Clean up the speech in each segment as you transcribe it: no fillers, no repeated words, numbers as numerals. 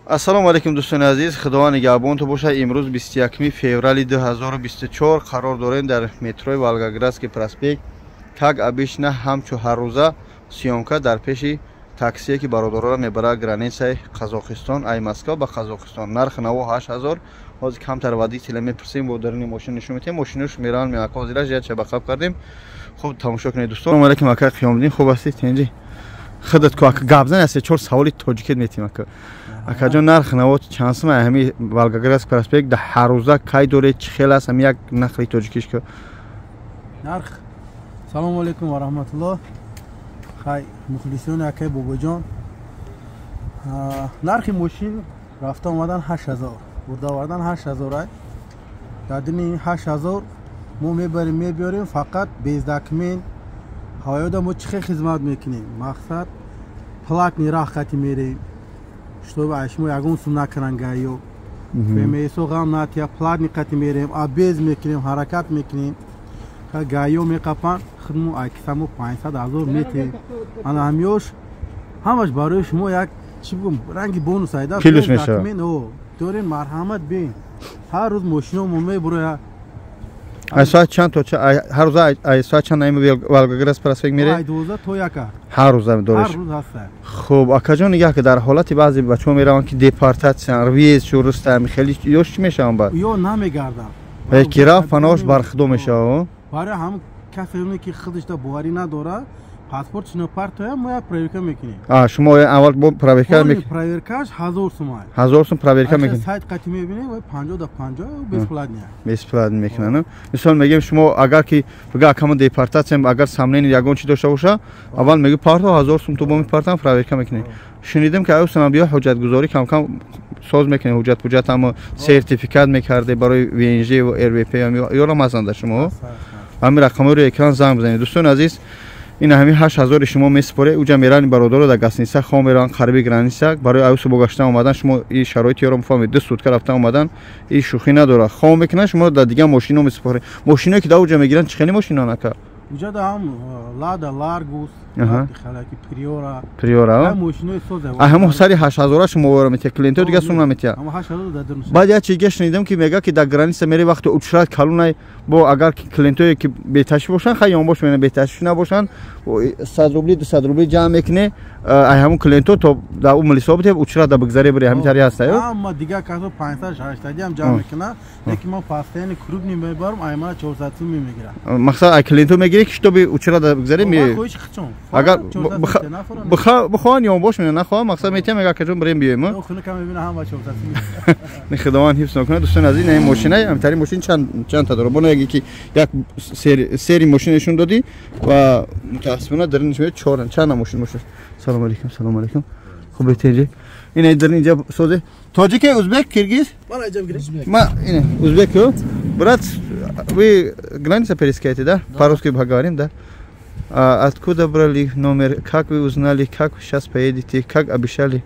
Ассалому алайкум, дӯстони азиз, Худованд нигаҳбонтон бошад. Имрӯз 21 феврали 2024 қарор дорем дар метрои Волгоградский проспект. Как обычно, ҳамчу ҳаррӯза, съёмка дар пеши таксие, ки бародаронро мебарад границаи Қазоқистон, ай Москва ба Қазоқистон. Нархи наво 8000. Ҳозир камтар водителя мепурсем, бо даруни мошин нишон метиҳем. Мошинош мераванд, меака ҳозираш як чабақаб кардем. Хуб, тамошо кунед, дӯстон. Ассалому алайкум, ака Қиёмиддин, хуб ҳастед? Тинҷи худат ку, ака, гап зан, се чор саволи тоҷикет метиҳем, ака. Акаҷон, нарх наво чанд сум ҳами Волгоградский проспект да ҳаррӯза кай доред, чӣ хел аст, ҳами як нақли тоҷикиш ка? Нарх. Салому алайкум ва раҳматуллоҳ. Хай, мухлисони акай Бобоҷон, нархи мошин рафта омадан 8000, бурда овардан 8000 ай. Дар дини 8000 мо мебарем, мебиёрем, фақат без документ. Ҳавоёда мо чӣ хел хизмат мекунем? Мақсад, платный раҳ қати мерем, чтобы ай шумо ягон сум накунан, ГАИ-ё, ФМС-о ғам натия. Платный қати мерем, объезд мекунем, ҳаракат мекунем. ГАИ-ё меқапанд, худмо ай кисамо 500 000 метем. Ана ҳамёш ҳамаш барои шумо як, чӣ бигӯм, ранги бонус айда. Плюс мешавад. Дорем, марҳамат, бин, ҳар рӯз мошиномо мебуроя. Ай соат чанд то ҳар рӯза, ай соат чанд наим Волгоградский проспект мере? Ай 12 то 1. Ҳар рӯза дореш? Ҳар рӯз ҳаста. Хуб, акаҷон, нигаҳ ки дар ҳолати баъзе бачаҳо мераванд, ки депортатсия, въезд шуруста, хеле ёш чӣ мешаванд баъд? Ё намегардам. Ки рафт, паноҳш бар Худо мешавад. Барои ҳам касе, ки худашда боварӣ надорад, паспортшино партоя, мо як проверка мекунем. А шумо аввал бо проверка мекунед? Проверкаш 1000 сум. 1000 сум проверка мекунед? Сайт қати мебинем, вай 50 да 50, бесплатно. Бесплатно мекунанд. Мисол мегем, шумо агар ки бига, акама, депортатсия, агар сомнение, ягон чи дошта боша, аввал меги парто 1000 сум, ту бо мепартам, проверка мекунед. Шунидем, ки аюсанам биё, ҳуҷҷатгузорӣ камкам соз мекунед, ҳуҷҷат пуҷҷат ҳама сертификат мекарде барои ВНЖ ва РВП ёрам ҳастанд. Шумо ҳамин рақамҳоро экран занг бизанед, дӯстони азиз. Ин ҳамин 8000-и шумо месупоре, уҷа мерани, бародаро дар гостиница хом мераванд қариби граница. Барои аюсу бо гаштан омадан шумо и шароити ёро мефаҳмед. 2 сутка рафтан омадан и шӯхӣ надорад. Хом мекунанд, шумо дар дигар мошино месупоред. Мошиное, ки дар уҷа мегиранд, чӣ хели мошиноан, ака? Уҷада ҳам Лада Ларгус, Приора. Приора. Мошинои соза. Ҳамон сари 8000-а шумо вора метиҳа, клиентҳо дига сум наметиҳа. Баъд як чиз шунидам, ки мега, ки дар граница мери, вақти учрат калунай бо, агар клиентҳое, ки беташриф бошанд, хай, ёнбош мена, беташриф набошанд, 100 рубли, 200 рубли ҷамъ мекуне ай ҳамон клиентҳо, то дар ӯ милисо битеб, учрат да бигзаре, бире. Ҳамин тари ҳаста? Ҳама дигар касо 500, 600 ҳам ҷамъ мекунад, лекин ман постоянно крупный мебарам, ай мана 400 сум мегирам. Мақсад, ай клиентҳо мегирӣ, ки чтобы учрат да бигзаре. Агар бихоҳанд, ёнбош мена, нахоҳанд, мақсад, метиҳам, мега, акаҷон, бирем, биёем. Худованд ҳифз накунад. Дӯстони азиз, ин мошина, ҳамтари мошин чанд та дорад? Боно яке, ки як сери мошин нишон додӣ ва мутаассифона дар ин чор чанд мошин бошад. Салом алейкум, салом алейкум, хуб, бетеҷи. Ин дар инҷа созе тоҷике, узбек, киргиз? Ма ин узбек. Брат, вы граница пересекаете, да? По-русски поговорим, да? А откуда брали номер? Как вы узнали? Как сейчас поедете? Как обещали?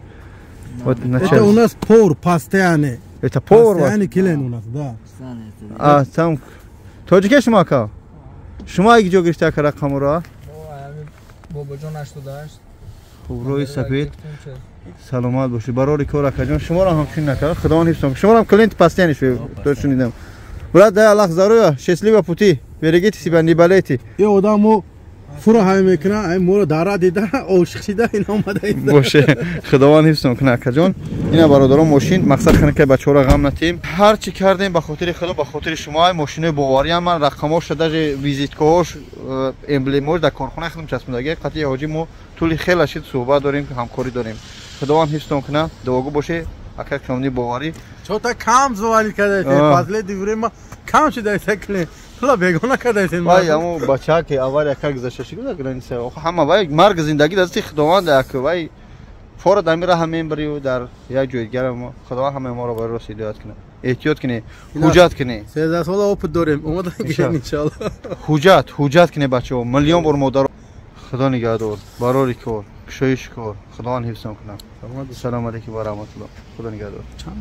Вот. Это у нас повар постоянный. Это повар? Постоянный клиент у нас, да. А там тоҷике шумо, ака? Шумо ай ҷо гирифта, ака, рақамро? Бобоҷон 88. Хуб, рӯи сафед, саломат бошед, барори кор, акаҷон. Шуморо ҳамчунин накард, Худованд ҳифз. Шуморо клиент постоянный шуд, шунидам. Брат, дай Аллах здоровья, счастливо пути, берегите себя, не болейте. Е одамо фура ҳай мекуна, ай моро дара дида, ошиқ шида, ин омада. Боше, Худованд ҳифзтон кунад, акаҷон. Ина, бародарон, мошин, мақсад, хана бачаҳоро ғам натиҳем. Ҳар чӣ кардем, ба хотири Худо, ба хотири шумо. Ай мошинои бовариам, ман рақамоша, даже визиткаҳош, эмблемош дар корхонаи худам часпондаги. Қатъи ҳоҷӣ мо тӯли хеле шид суҳбат дорем, ҳамкорӣ дорем. Худованд ҳифзтон кунад, дуогӯ бошед, ака камни боварӣ. Чота кам звонить кадаете, последнее время кам шидаете клиент. Пула бегона кадаете. Вай, амо бача, ки авария как гузашта шуд дар граница. Ҳама вай, марг, зиндагӣ дасти Худованд, як вай фора дар мира ҳам мебарию дар як ҷои дигар. Худованд ҳамаи моро барои рост ҳидоят кунад. Эҳтиёт кунед, ҳуҷҷат кунед. 13 сола опыт дорем, омода гирем, иншоалло. Ҳуҷҷат, ҳуҷҷат кунед, бачаҳо. Миллион бор модар, Худо нигаҳдор, барори кор, кушоиши кор, Худованд ҳифзтон кунад. Салому алайкум ва раҳматуллоҳ, Худо нигаҳдор. Чанд?